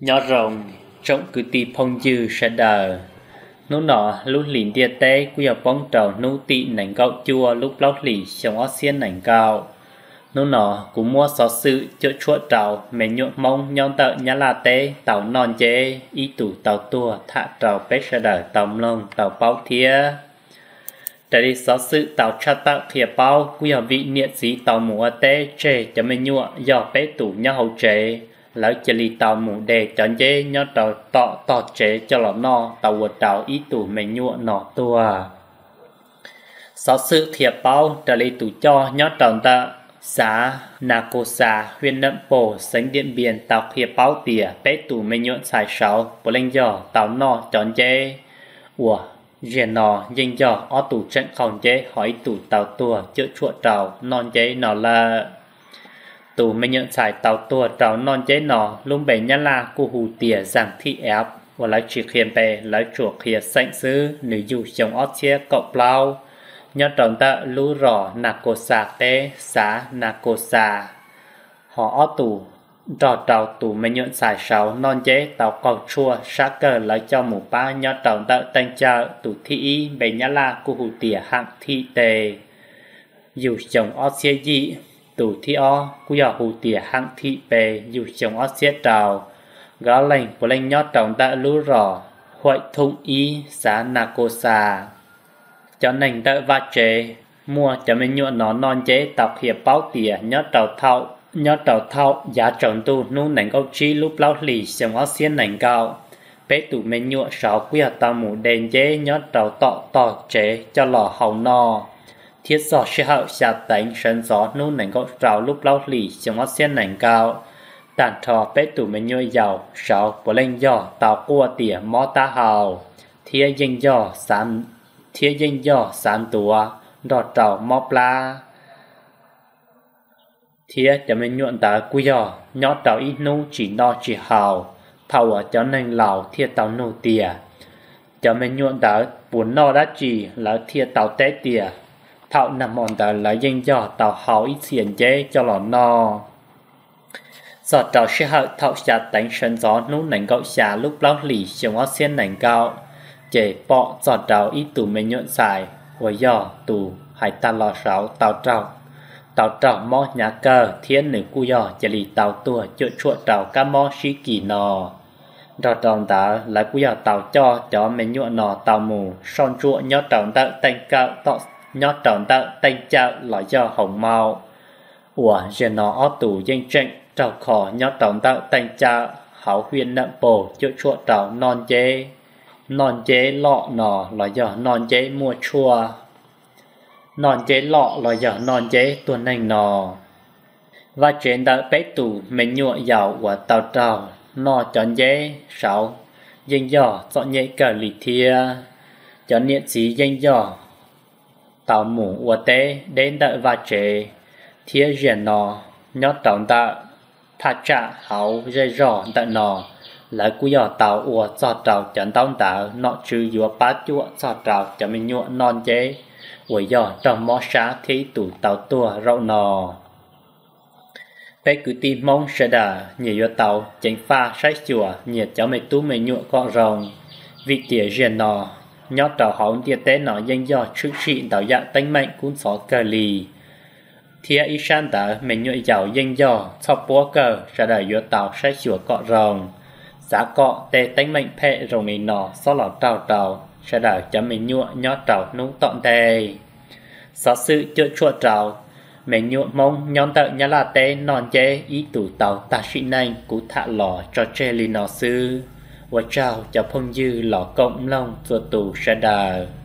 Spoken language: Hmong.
Nyob zoo tsoom kwv tij phooj ywg sawv daws. Hnub no lub hlis ntiaj teb kuj yog poob rau hnub tim nees nkaum cuaj lub plaub hlis xyoo ob txhiab nees nkaum. Hnub no kuv muab xov xwm cuam tshuam rau me nyuam Hmoob nyob ntawm Nyab Laj teb tau noj nceb ib tus tau tuag tham rau peb sawv daws tau mloog tau paub thiab. Raws li xov xwm tau tshaj tawm qhia paub kuj yog vim niam txiv tau mus ua teb tseg cov me nyuam yog peb tus nyob hauv tsev, lawv cia li tau mus de cov nceb nyob rau tom tog tsev coj los noj tau ua rau ib tus me nyuam no tuag. Xov xwm qhia paub raws li tus coj nyob rau ntawm xav Nas Kos Xas, hwj Nam Pos, xeev Diam Npias tau qhia paub tias peb tus me nyuam ntxhais saud puav leej yog tau noj cov nceb uas zaum no yeej yog ob tus tseem qaug nceb ho ib tus tau tuag cuam tshuam rau noj nceb no lawm. Tus me nyuam ntxhais tau tuag rau noj nceb no lub npe Nyab Laj kuj hu tias Zag Thij Ev uas lawv tsis qhia npe, lawv tsuas qhia xeem xwb, nws yug xyoo ob txhiab kaum plaub nyob rau ntawm lub zos Nas Kos Xas teb xav Nas Kos Xas. Ho ob tus nrog rau tus me nyuam ntxhais saud noj nceb tau qaug tshuaj sab kawg lawv coj mus pab nyob rau ntawm Teej Cawm, tus thib ib npe Nyab Laj kuj hu tias Ham Thij Tes, yug xyoo ob txhiab yim, tus thib ob kuj yog hu tias Ham Thij Pes yug xyoo ob txhiab rau, nkawd ob leeg puav leej nyob rau ntawm lub zos Huaim Thooj ib xav Nas Kos Xas. Cov neeg ntawm vaj tsev muaj cov me nyuam no noj nceb tau qhia paub tias nyob rau thaum yav tsaus ntuj hnub nees nkaum tsib lub plaub hlis xyoo ob txhiab nees nkaum, peb tus me nyuam saud kuj yog tau mus de nceb nyob rau tom tog tsev coj los hau noj, thiab txog sij hawm xya teev sawv ntxov hnub nees nkaum rau lub plaub hlis xyoo ob txhiab nees nkaum, tag nrho peb tus me nyuam yaus saud puav leej yog tau quaj tias mob taub hau, thiab yeej yog, thiab yeej yog xav ntuav nrog rau mob plab. Thiab cov me nyuam ntawd kuj yog nyob rau ib hnub tsis noj tsis haus, thaum uas cov neeg laus thiaj tau nug tias cov me nyuam ntawd puas noj dab tsi, lawv thiaj tau teb tias thaum nag hmo ntawd lawv yeej yog tau hau ib txhia nceb coj los noj. Txog rau sij hawm thaum xya teev sawv ntxov hnub nees nkaum xya lub plaub hlis xyoo ob txhiab nees nkaum, ces pom txog rau ib tug me nyuam ntxhais uas yog tus hais tag los saud tau raug mob hnyav kawg thiab nws kuj yog cia li tau tuag cuam tshuam rau kab mob sib kis no. Nrog rau ntawd lawv kuj yog tau coj cov me nyuam no tau mus soj ntsuam nyob rau ntawm Teej Cawm, nyob rau ntawm Teej Cawm los yog Hoos Mau, uas zaum no ob tug yeej tseem raug kho nyob rau ntawm Teej Cawm hauv hwj Nam Pos cuam tshuam rau noj nceb, noj nceb loj no los yog noj nceb muaj tshuaj, noj nceb loj los yog noj nceb tuag neeg no. Vaj tsev ntawm peb tus me nyuam yaus uas tau raug noj cov nceb saud yeej yog txom nyem kawg li thiab. Cov niam txiv yeej yog tau mus ua teb deb ntawm vaj tsev, thiab zaum no nyob rau ntawm thaj tsam hauv zej zog ntawm no, lawv kuj yog tau ua txog rau cov ntaub ntawv nom tswv yuav pab cuam txog rau cov me nyuam noj nceb uas yog raug mob sab thiab ib tus tau tuag zaum no. Peb kwv tij Hmoob sawv daws nyias yuav tau ceev faj saib xyuas nyias cov me tub me nyuam kom zoo, vim tias zaum no nyob rau hauv ntiaj teb no yeej yog tshwm sim ntau yam teeb meem kub ntxhov kawg li. Thiab ib sab ntawd me nyuam yaus yeej yog txhoj puab kawg, sawv daws yuav tau saib xyuas kom zoo, xav kom tej teeb meem phem zoo li no txhob los raug rau sawv daws cov me nyuam nyob rau hnub tom ntej. Xov xwm cuam tshuam rau me nyuam Hmoob nyob ntawm Nyab Laj teb noj nceb ib tus tau tag sim neej kuv tham los tso tseg li no xwb. Ua tsaug cov phooj ywg los koom mloog txhua tus sawv daws.